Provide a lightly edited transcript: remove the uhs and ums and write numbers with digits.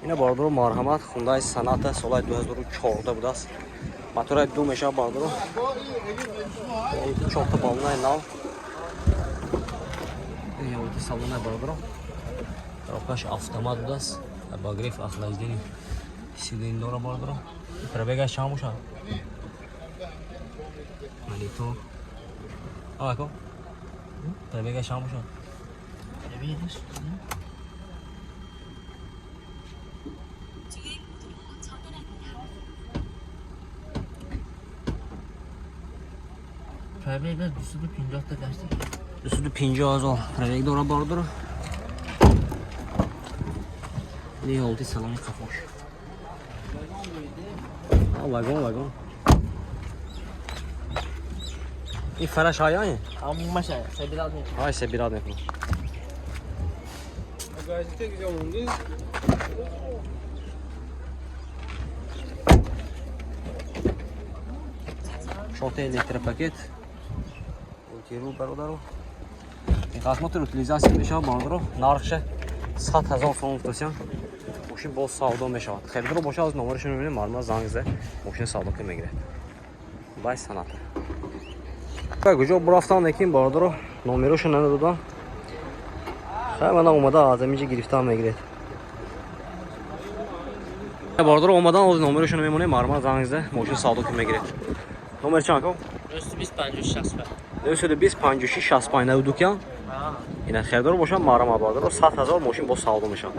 Ина, бародаро, марҳамат, Хундай Соната солаи 2014 будааст. Мотораи ду мешавад, бародаро. Чорта баллонаи нав. Ёти салонаи, бародаро. Коробкаш автомат будааст. Обогрев, охлаждение сидений дора, бародаро. Пробегаш чанд бошад? Монитор. Ако? Пробегаш чанд бошад? Видишь? 주행 모드로 전환합니다. Пробег 250 та гашта. 250 000 пробег дора, бародаро. Ини ҳолати салони қафош. Вагон, вагон. Ин фараш ҳаяне? Ҳамаша собирать мекунам. Ҳай, собирать мекунам. Газете где он? Шорти электропакет. Мультируль, бародаро. Техосмотр, утилизация мешавад, бародаро. Нархша 100 000 сом гуфтасям. Мошин боз савдо мешавад. Харидоро боша, аз номерашо мебинем, марма занг зада, мошин савдо ки мегирад. Бай Соната. Куҷо бурафтан, лекин, бародаро, номерошо намедодам. Хай, мана омада аз аминҷа гирифтан мегиред. Бародаро, омадан, оз номерошо намемонем, марма занг зада, мошин савдо ки мегиред. Номер чанд, ко? 220 56 920 56 65 92 киян. Ина, хелдор бошам, марама, бародаро, 100 000 мошин боз савдо мешавад.